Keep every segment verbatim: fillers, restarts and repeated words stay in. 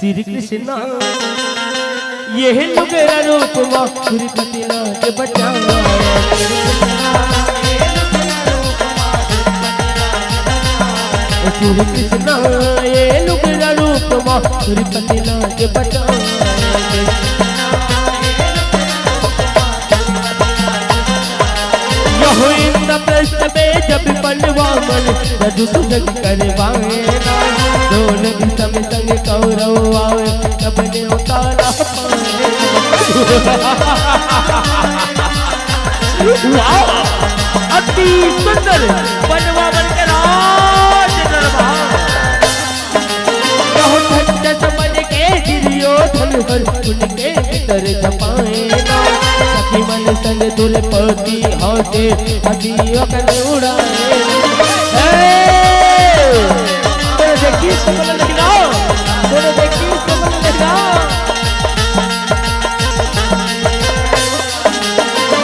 श्री कृष्णा, ये लुगरा रूप मा श्रीपति लाज बचावा। श्री कृष्णा, ये लुगरा रूप मा श्रीपति लाज बचावा। यहो इंद्रप्रस्थ में जब बनवा मन, रजु सुजग करवाए ना। दोनों भी संग संग कौरव आवे, तब ने उतारा पाए। वाह! अति सुंदर बनवा मन के राज दरबार। यहो झंझट मन के दुर्योधन हर उनके भीतर झपाए ना। सखी मन संग दुरपति हौसे हदियो कन उड़ाए ना। हे! तोरे देखी तो मन नहीं ना। तोरे देखी तो मन नहीं ना।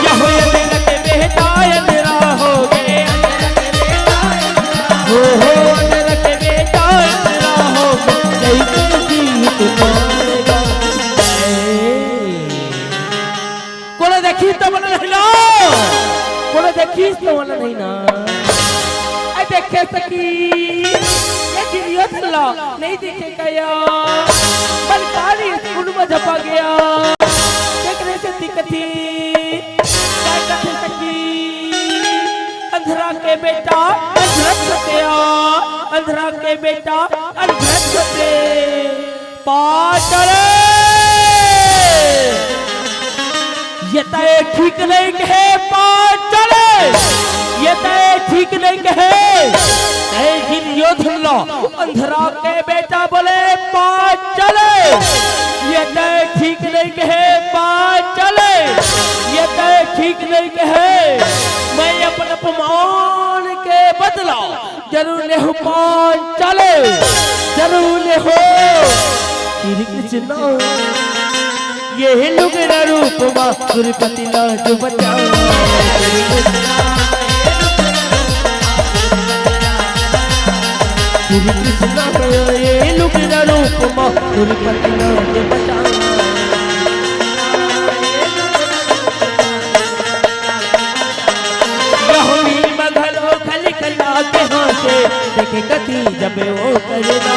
यहो अंधरा के बेटा अंधरा हो गए। हो, हो, अंधरा के बेटा अंधरा हो गए। जय जय जीत पाएगा। ए। कोनो देखी तो मन नहीं ना। कोनो देखी तो मन नहीं ना। ए देखे सखी, ये दुर्योधन ला नहीं देखे कया। बलकारी स्कूल में झपा गया। देखने से दिक्कती। क्या कथे सखी? अंधरा के बेटा अंधरत सत्या। अंधरा के बेटा अंधरत सत्य। पाचले। ये तय ठीक नहीं कहे, पाचले। ये तय ठीक नहीं कहे। तय दुर्योधन ला अंधरा के बेटा बोले, पाचले। ये तय ठीक नहीं कहे, पाचले। ये तय ठीक नहीं कहे। मैं अपन अपमान के बदला जरूर ले हो पांचाले, जरूर ले हो। श्री कृष्ण, ये लुगरा रूप मा दुर्पति लाज बचा। श्री कृष्ण, ये लुगरा रूप मा दुर्पति लाज बचा। यहो भीम घलो खलि खला के हाँसे, देखे कति जब ओ करना।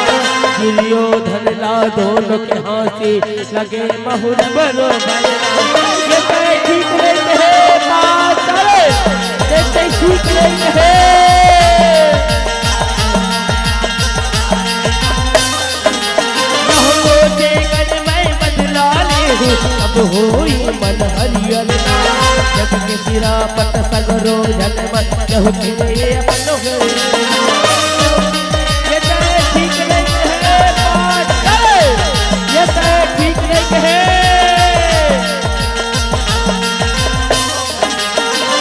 दुर्योधन ला दोनों के हाँसे, लगे महुर बरो भयना। ये तय ठीक नहीं कहे, पाचले। ये तय ठीक नहीं कहे। यहो सोचे गज मैं बदला लेहूँ, अब होई मन हरियर ना। जग के सिरापत सगरो जन मन, यहु फिरे अपन होई। ये तय ठीक नहीं कहे, पाचले। ये तय ठीक नहीं कहे।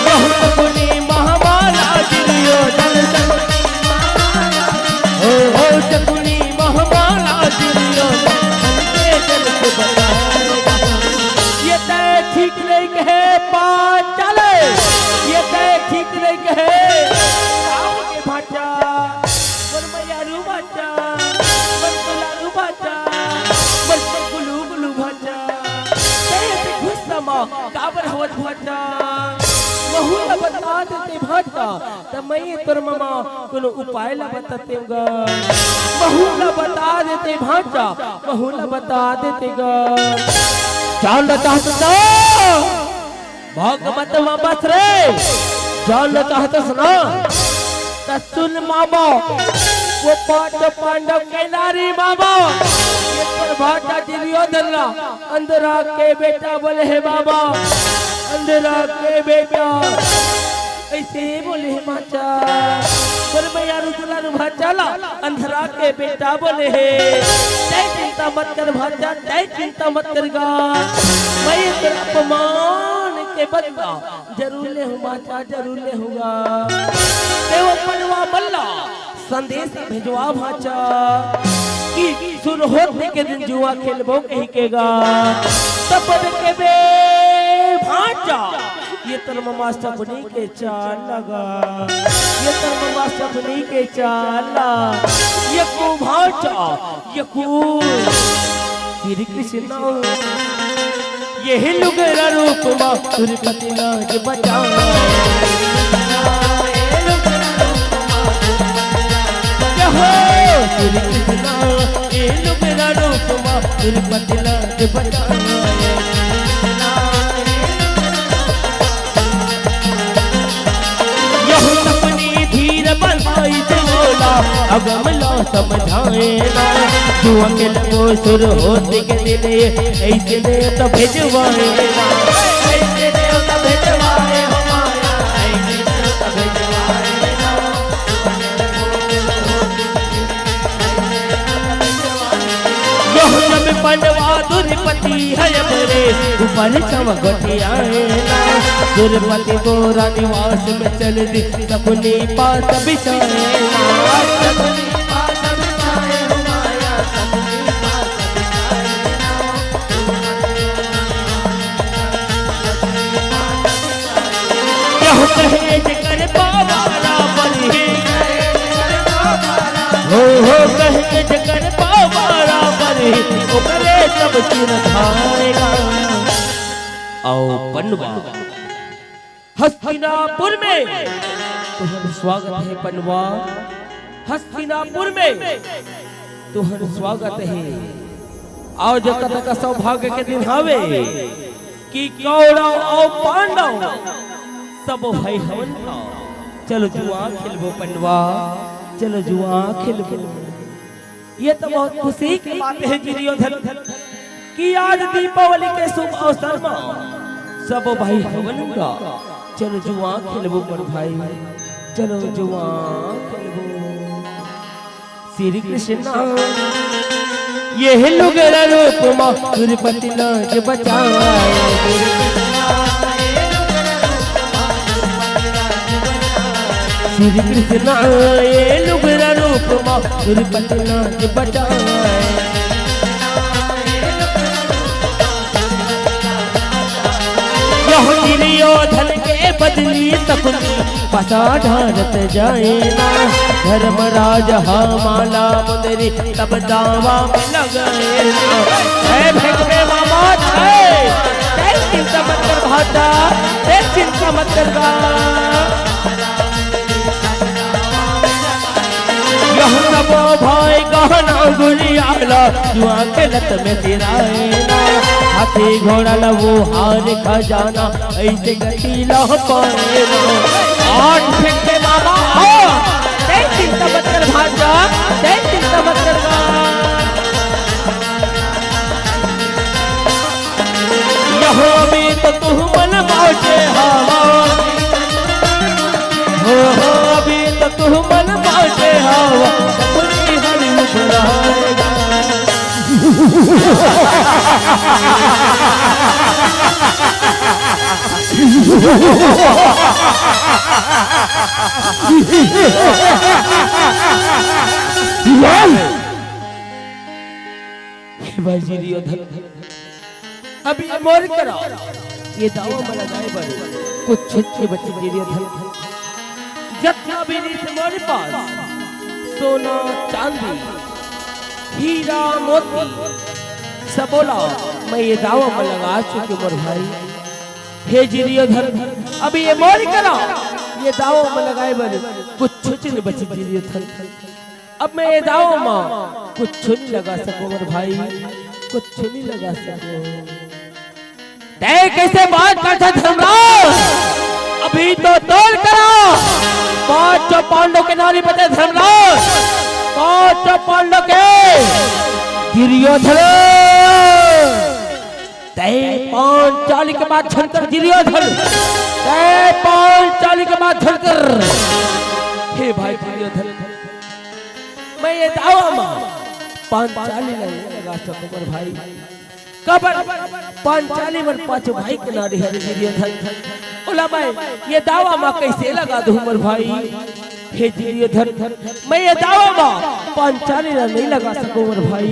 यहो शकुनी महामाला दुर्योधन शकुनी महामाला। हो, हो, शकुनी महामाला दुर्योधन के जल से बताएगा। ये तय ठीक नहीं कहे, पाचले। ये तय ठीक नहीं कहे। राम के भांचा, मोर मयारू भांचा, मोर दुलारू भांचा, मोर गुलू गुलू भांचा। तय ते गुस्सा मा काबर होवत भांचा? महू ला बता देते भांचा, त मैं तोर ममा कोनो उपाय ला बतातेंव गा। महू ला बता देते भांचा, महू ला बता देते गा। जान ला चाहत ना, भाग मत वापस रे। जान ला चाहत ना, त सुन मामा, वो पांच पांडव के नारी मामा, ये तोर भांचा दुर्योधन ला अंधरा के बेटा बोले हे बाबा, अंधरा के बेटा। ऐसे बोले हे भांचा, पर मैं यार उतला नु भांचा ला अंधरा के बेटा बोले हे। तय चिंता मत कर भांचा, तय चिंता मत कर गा। मैं तेरा अपमान के बदला जरूर लेहूँ भांचा, जरूर लेहूँ गा। ते वो पनवा मल्ला संदेश भेजवा भांचा कि सुरहोत के दिन जुआ खेलबो कही के गा। तब के बे भांचा, ये तोर ममा शकुनी के चाल लगा, ये तोर ममा शकुनी के चाल ला, ये को भांचा, ये को श्री कृष्ण। ये लुगरा रूप मा दुर्पति लाज बचाए। यहो श्री कृष्ण, ये लुगरा रूप मा दुर्पति लाज बचाए। यहु सपनी धीर बधाई से बोला, अगम ला समझाए ना। जुआ के लगो सुर होती के दिन ये, ऐसे ने तो भिजवाए ना। ऐसे ने तो भिजवाए हो माया, ऐसे ने तो भिजवाए ना। यहु जब पनवा दुर्पति है बरे, ऊपर चमक गोटियाए ना। दुर्पति तोरा निवास में चल दी, सकुनी पास बिछाए ना। यहु कहे जेकर पावारा बरही। हो, हो, कहे जेकर पावारा बरही, ओकरे सब चिर खाएगा। आओ पनवा। हस्तिनापुर में तुहर स्वागत है पनवा। हस्तिनापुर में तुहर स्वागत है। आओ, जो कतका सौभाग्य के दिन हावे कि कौरव अउ पांडव सब भाई हवन का। चलो जुआ खेलबो पनवा, चलो जुआ खेलबो। ये तो बहुत खुशी की बात है दुर्योधन, कि आज दीपावली के शुभ अवसर में सब भाई हवन का। चलो जुआ खेलबो मोर भाई, चलो जुआ खेलबो। श्री कृष्ण। ये लुगरा रूप मा दुर्पति लाज बचाए। श्री कृष्ण, ये लुगरा रूप मा दुर्पति लाज बचाए। यह दुर्योधन के बदली सकुनी पसा ढारत जाए ना। धर्मराज हा माला मुंदरी तब दावा में लगाए ना। हे फेंकबे मामा, हे, तें चिंता मत कर भाटा, तें चिंता मत कर बा। यहु सबो भाई गहना गुरियाला, जुआ खेलत में सिराए ना। हाथी घोड़ा ला वो हार खजाना, ऐसे गति ला पाए ना। आठ फेंकबे मामा, आओ। तें चिंता मत कर भांजा, तें चिंता मत कर बा। यहो अभी तो तुह मन बाटे हवा। हो, हो, अभी तो तुह मन बाटे हवा। अपनी हरी मुस्कुराएगा। हे भाई दुर्योधन, अभी मोर करा ये दावा मन लगाए बर कुछ छुच्छे बचे दुर्योधन। जतना भी रिहिस मोर पास, सोना, चांदी, हीरा, मोती, सबो ला मैं ये दावा मन लगा चुके मोर भाई। हे दुर्योधन, अभी ये मोर करा ये दावा मन लगाए बर कुछ छुच्छे बचे दुर्योधन। अब मैं ये दाव मा कुछ नहीं लगा सकूं मोर भाई, कुछ नहीं लगा सकूं। तें कैसे बात करथे धर्मराज? अभी तो तोर करा पांचों पांडव के नारी बचे धर्मराज, पांचों पांडव के दुर्योधन। तें पांचाली के बात झन कर दुर्योधन, तें पांचाली के बात झन कर। हे भाई दुर्योधन, मैं ये दावा मा पांचाली ला नइ लगा सकूं मोर भाई। काबर पांचाली मोर पांचों भाई के नारी हरे दुर्योधन। ओला मैं ये दावा मा कैसे लगा दूं मोर भाई? हे दुर्योधन, मैं ये दावा मा पांचाली ला नइ लगा सकूं मोर भाई,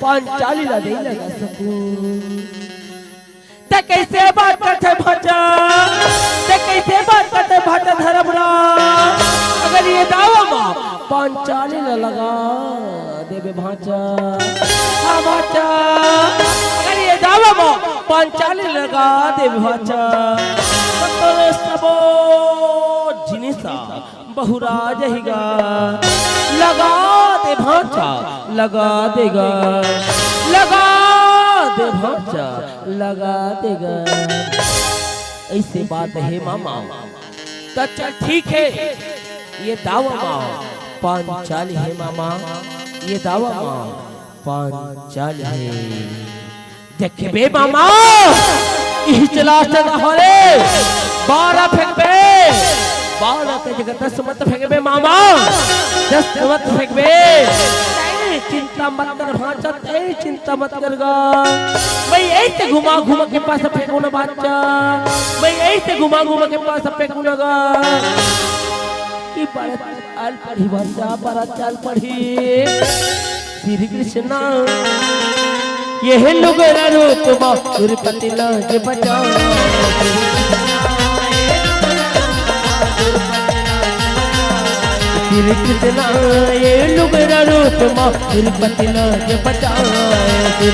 पांचाली ला नइ लगा सकूं। तें कैसे बात करथे भांचा? तें कैसे बात करथे भांचा धर्मराज? अगर ये दावा मा पांचाली ला लगा देबे भांचा, हाँ भांचा, पांचाली लगा दे भांचा, त तोर सबो जिनिस ह बहुरा जही गा। लगा दे भांचा, लगा दे गा, लगा दे भांचा, लगा दे गा। अइसे बात हे मामा। त चल ठीक हे, ये दावा मा पांचाली हे मामा, ये दावा मा पांचाली हे। देखबे मामा, इही चला चला हो रे, बारह फेंकबे, बारह के जगह दस मत फेंकबे मामा, दस मत फेंकबे। तैं चिंता मत कर भांचा, तैं चिंता मत कर गा। मैं ऐसे घुमा घुमा के पास फेंकू ना भांचा, मैं ऐसे घुमा घुमा के पास फेंकू ना गा। कि बड़ा चाल पड़ही भांचा, बड़ा चाल पड़ही। श्री कृष्णा, ये लुगरा रूप मा दुर्पति लाज बचाए। श्री कृष्णा, ये लुगरा रूप मा दुर्पति लाज बचाए।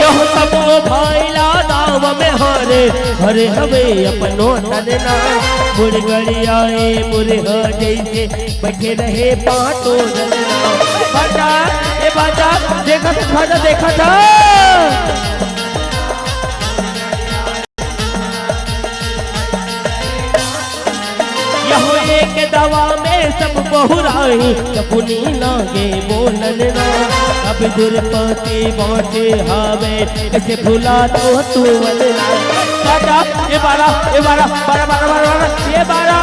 यह सबो भाई ला दाव में हारे, हरे हवे अपनो तनना। मुड़ गड़ियाए मुरहा जैसे बैठे रहे पांचों जनना। भांचा, ए भांचा, देखा था, भांचा, देखा था। यहो एक दावा में सब बहुराई, तपुनी लागे बोलन ना। अब दुर्पति बांचे हावे, कइसे भुला तो तू वनना। बारा, ये बारा, ये बारा, बारा, बारा, बारा, बारा, ये बारा।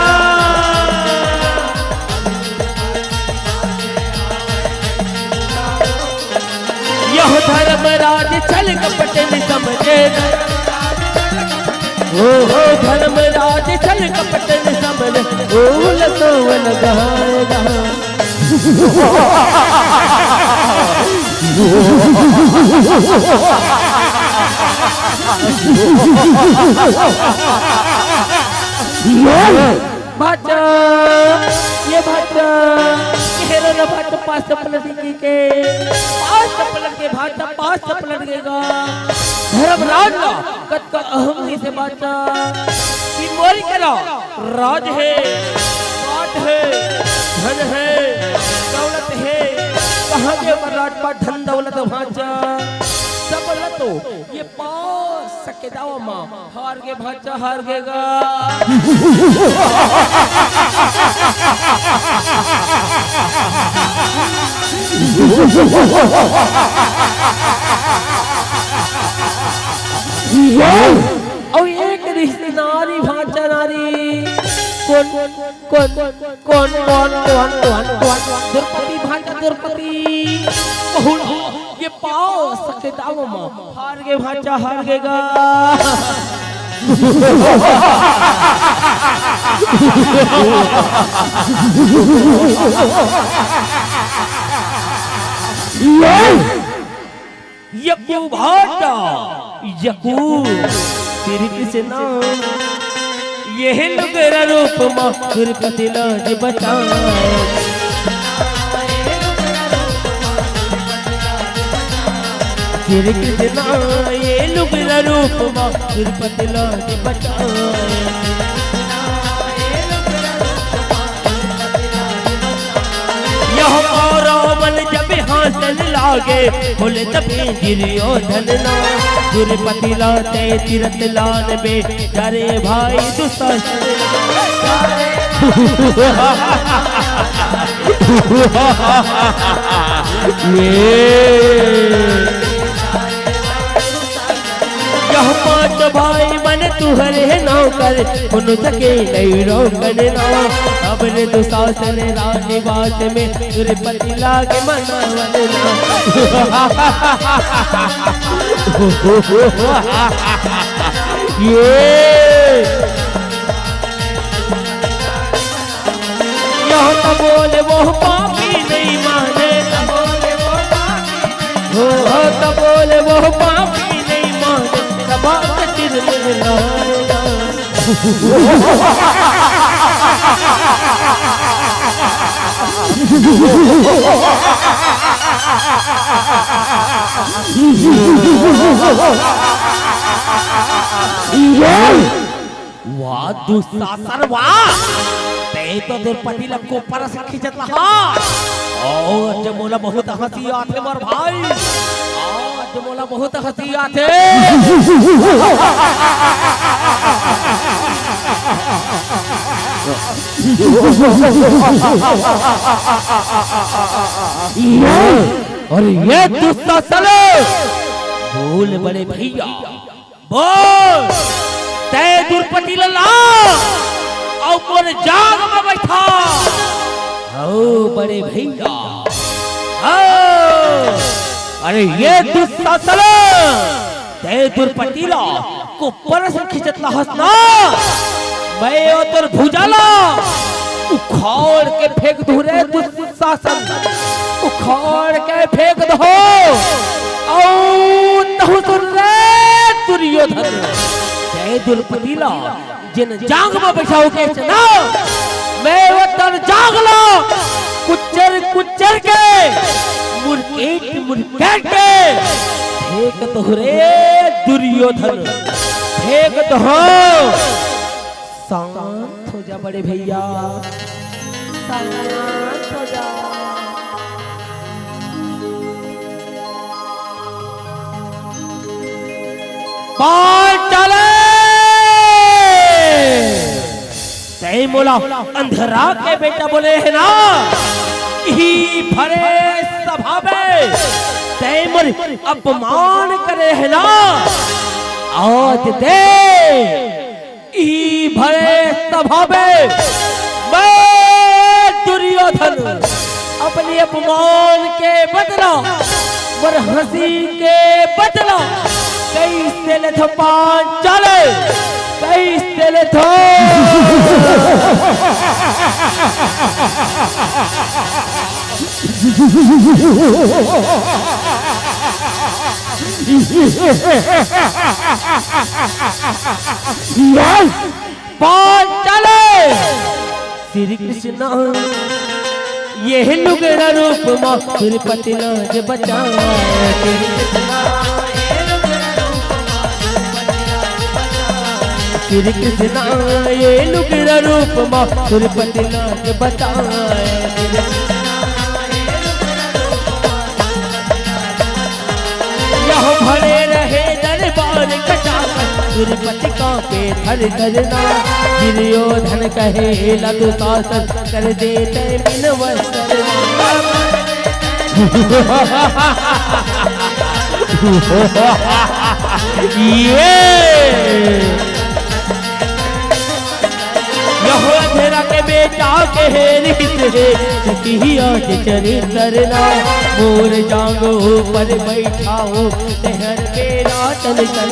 यह धर्मराज छल कपट न समझे। ओ हो धर्मराज छल कपट न समझे। ओ लतो लगा लगा। भांचा, ये भांचा, घेरो ना भांचा, पास पलट के, पास पलट के भांचा, पास पलट के गा। धर्मराज ला कतका अहम से भांचा, कि मोरी करा राज हे, पाट हे, धन हे, दौलत हे, कहाँ के राज पाट धन दौलत भांचा, सब ला तो ये पास सके दावा मा हार गे भांचा, हार गे गा। अउ एक रिश्ते नारी भांचा नारी। कोन, कोन, कोन, कोन, कोन, कोन, कोन? द्रौपदी भांचा, द्रौपदी। बहुल ये पाव सके दाव मा हार गे भांचा, हार गे गा। यकु भांचा, यकु। श्री कृष्णा, ये लुगरा रूप मा दुर्पति लाज बचाए। श्री कृष्णा, ये लुगरा रूप मा दुर्पति लाज बचाए। यह कौरव मन जब हासन लागे, बोले तभी दुर्योधन ना। दुर्पति लाते तीरथ लान बे, डरे भाई दुशासन। ये यह पांच भाई मन तुहरे नौकर, कोनो सके नहीं रोकन ना। अब रे दुशासन राजनिवास में, दुर्पति लागे मनावन ना। ये यह त बोले वो पापी नहीं माने, हो, हो, त बोले वो पापी नहीं माने, सभा के चिर में लाए। वाह दुशासन वाह, तैं तो द्रौपदी ला कोपर से खींचत रहा। आज मोला बहुत हंसी आथे मोर भाई, आज मोला बहुत हंसी आथे। अरे ये दुशासन, बोल बड़े भैया, बोल, तैं द्रौपदी ला ला अउ मोर जांग म बइठा। हव बड़े भैया, हव। अरे ये दुशासन, तैं द्रौपदी ला कोपर से खींचत रहस ना, मैं ओ तोर भुजा ला उखाड़ के फेंक दूं रे दुशासन, उखाड़ के फेंक दो। अउ तहूं सुन रे दुर्योधन, तैं द्रौपदी ला जेन जांग म बइठाहूं कहेस ना, मैं ओ तोर जांग ला कुचर कुचर के, मुरकेट मुरकेट के फेंक दहूं रे दुर्योधन, फेंक दहूं। शांत हो जा बड़े भैया, शांत हो जा। पांचाले, तैं मोला अंधरा के बेटा बोले हे ना, इही भरे सभा में तैं मोर अपमान करे हे ना, आज दे इही भरे सभा में मैं दुर्योधन अपने अपमान के बदला, मोर हंसी के बदला कइसे लेथों पांचाले, कइसे लेथों। पांचाले। श्री कृष्ण ये लुगड़ा रूप मा द्रौपदी लाज बचाए। श्री कृष्ण ये लुगड़ा रूप मा द्रौपदी लाज बचाए। यह भरे रहे दरबार कटाकर, द्रौपदी कांपे थर थर ना। दुर्योधन कहे ला दुशासन, कर दे तैं बिन वस्त्र। ये यह अंधरा के बेटा के हे रीत हे, सखी आज चरित्र ना। मोर जांग ऊपर बइठाहूं, तेहर बेरा तन तन।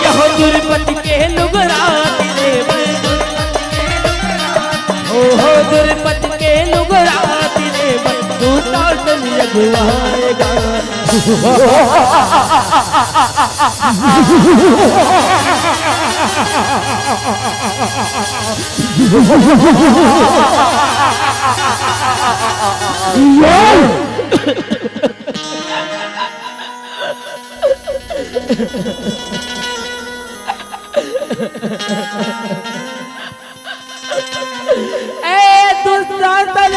यह द्रौपदी के लुगड़ा तिले बर, ओहो द्रौपदी के लुगड़ा तिले बर, तू शासन अगुवाएगा। ए दुशासन,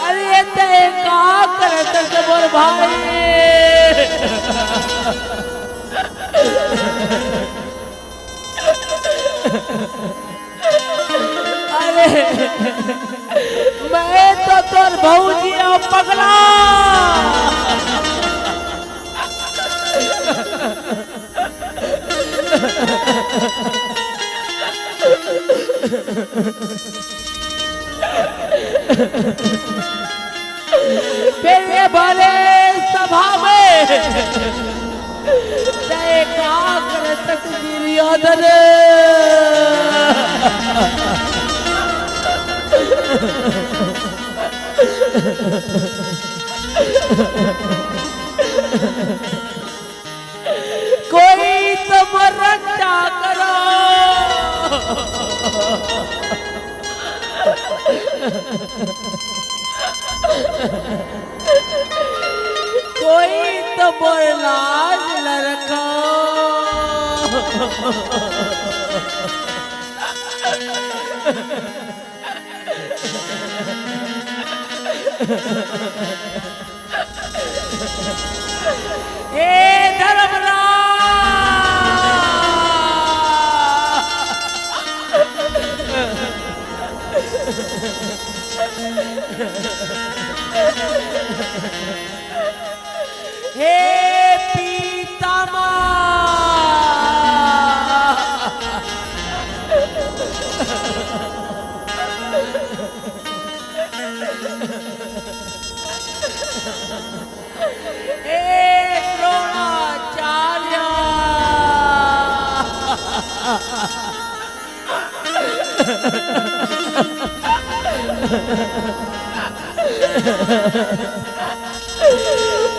अरे ये तैं का करत हस मोर भाई? अरे, मैं तो तोर भौजी अउ पगला। फेर ये भरे सभा में तैं का करत हस दुर्योधन? कोई तो मोर रक्षा करो। कोई तो मोर लाज ल रखो। हे धर्मराज! हे पितामह! हे द्रोणाचार्य!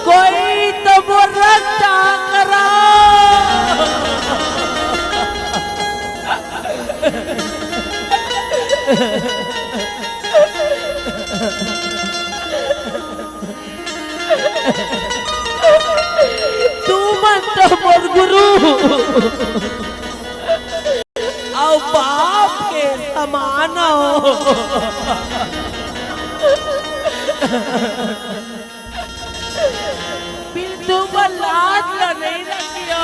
कोई तो मोर रक्षा करो। तुमन तो मोर गुरु अउ बाप के समान हो। बिल्कुल लाज ल नइ रखियो।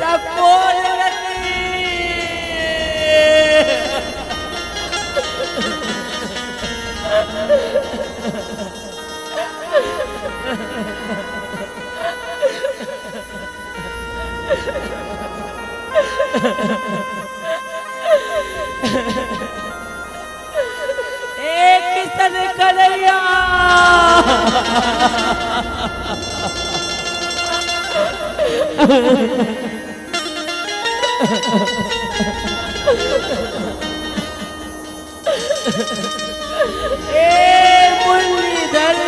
तब बोल रही। ए किशन कन्हैया। ए मुरलीधर।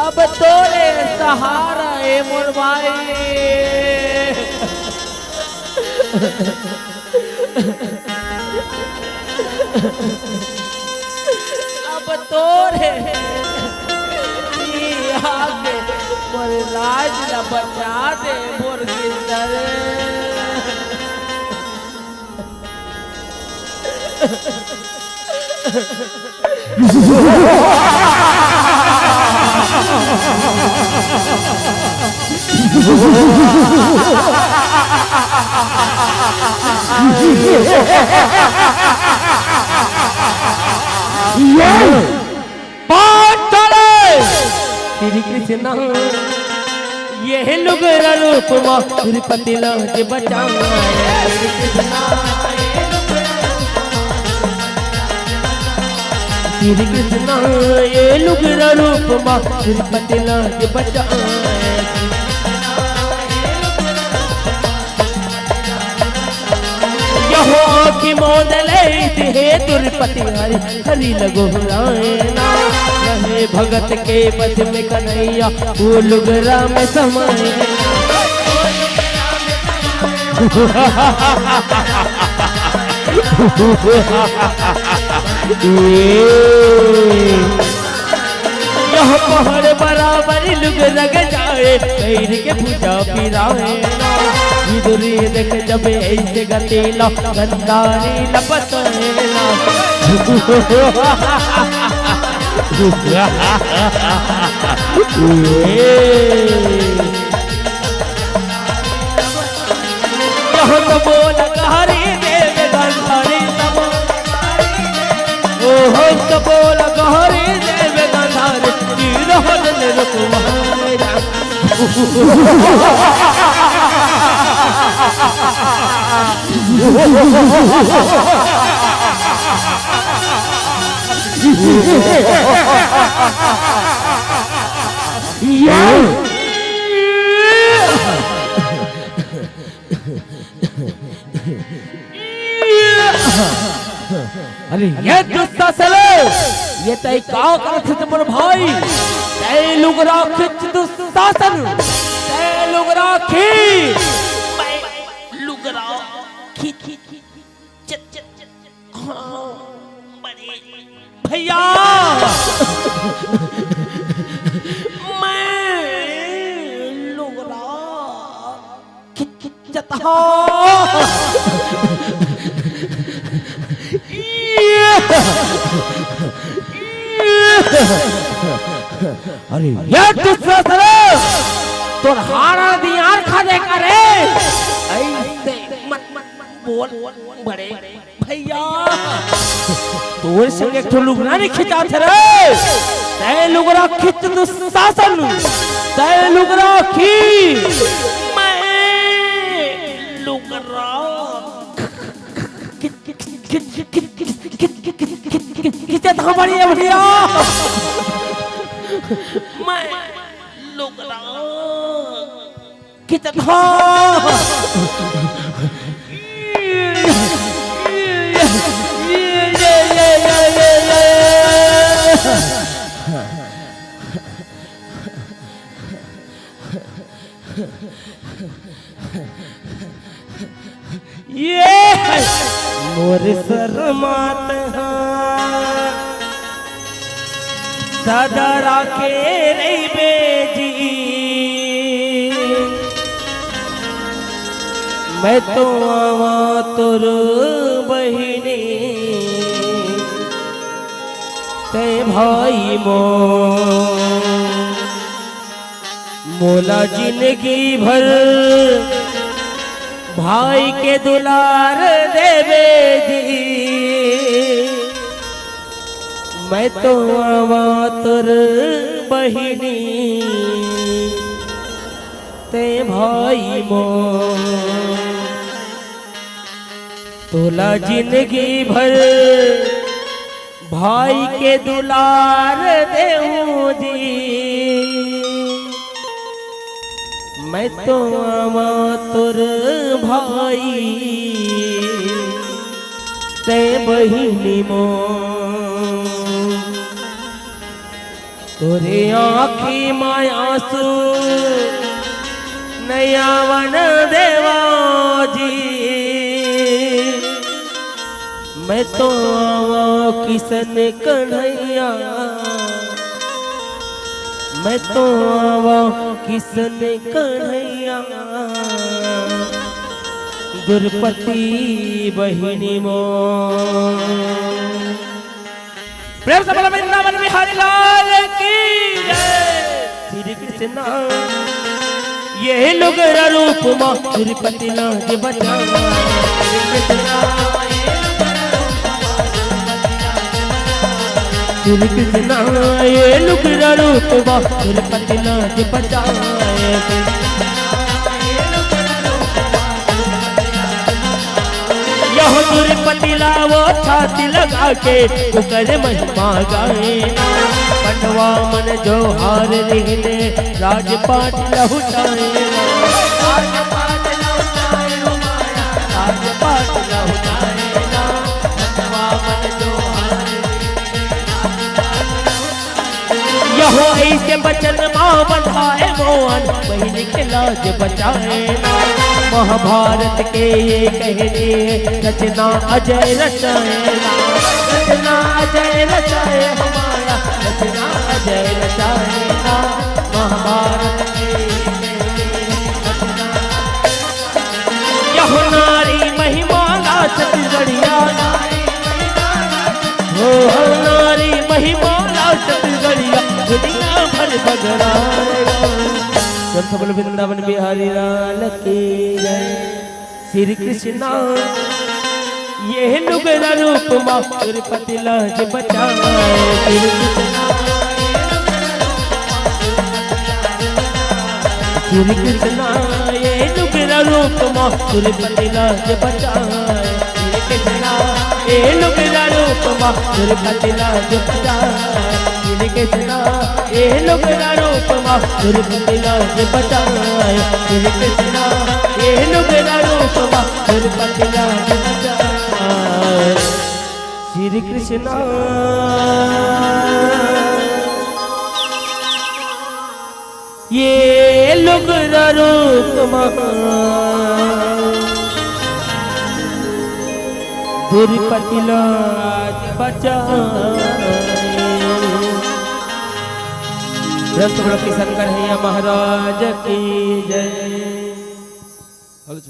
अब तोरे सहारा ए मोर भाई। अब तोरे ई आके मोर लाज ला बचा दे मोर गिरधर। पांच चले। श्री कृष्ण, ये लुगरा रूप मा श्रीपति लाज बचाए। श्री कृष्ण, ये लुगरा रूप मा श्रीपति लाज बचाए। यहो आँखी मोदले हे दुर्पति हरि, हरि लगो रायना। रहे भगत के बस में कन्हैया, वो लुगरा में समाए। ये यह पहाड़ बराबर लुग रग जाए, पैर के पूजा पिराए ना। इधर ये देख जब ऐसे गतीला, गंधारी लपट ना। यह तो बोल गहरी देव गंधारी तब। ओहो तो बोल गहरी देव गंधारी, तीर हरण रुकवाए राम। अरे ये दुशासन, ये तैं का करत हस मोर भाई? तैं लुगरा खींच दुशासन, तैं लुगरा खींच। मैं लुगरा खींच, खींच, खींच, खींच, खींच, खींच, हाँ, बड़े भैया, मैं लुगरा खींचत हँव। अरे ये दुशासन, तोर हाड़ा दियार खा दे का रे। ऐसे मत, मत, मत बोल बड़े भैया। तोर संग एक ठो लुगरा नइ खिंचात हे रे। तैं लुगरा खींच दुशासन, तैं लुगरा खींच। मैं लुगरा खींचत हँव बड़े भैया। मैं लुगरा खींचत हँव। ये मोर शर्मात हा सदा राखे रहिबे जी। मैं तो आवा तोर बहिनी तैं भाई मोर। मोला जिंदगी भर भाई के दुलार देबे जी। मैं तो आवा तोर बहिनी तैं भाई मोर। तोला जिंदगी भर भाई के दुलार देहूं जी। मैं तो आवा तोर भाई तैं बहिनी मोर। तोरे आँखी म आँसू नइ आवन देवा जी। मैं तो आवा किसन कन्हैया, मैं तो आवा किसन कन्हैया, दुरपति बहिनी मोर। प्रेम से बोलो वृंदावन बिहारी लाल की जय। श्री कृष्णा ये लुगरा रूप मा दुरपति लाज बचाए। श्री कृष्णा ये लुगरा रूप मा दुरपति लाज बचाए। यह दुरपति ला वो छाती लगा के ओकर महिमा गाए ना। पंडवा मन जोहार रिहिन राजपाट लहुटाए ना। राजपाट लहुटाए ना। पंडवा मन जोहार यहो ऐसे बचन मा बंधाए मोहन, बहिनी के लाज बचाए ना। महाभारत के ये कहनी रचना अजय रचाए ना। रचना अजय रचाए हमारा, रचना अजय रचाए ना। महाभारत के ये कहनी रचना यहो नारी महिमा ला छत्तीसगढ़िया। हो, हो नारी महिमा ला छत्तीसगढ़िया, दुनिया भर बगराएगा। सब सब बोल वृंदावन बिहारी लाल की जय। श्री कृष्णा ये लुगरा रूप मा दुरपति लाज बचाए। श्री कृष्णा श्री कृष्णा ये लुगरा रूप मा दुरपति लाज बचाए। कृष्णा, ए लुगरा रूप मा दुर्पति लाज बचाए। श्री कृष्णा, ए लुगरा रूप मा दुर्पति लाज बचाए। श्री कृष्णा, ए लुगरा रूप मा दुर्पति लाज बचाए। श्री कृष्णा, ये लुगरा रूप मा दुर्पति लाज बचाए। प्रेम से बोलो कि शंकर भैया महाराज की जय।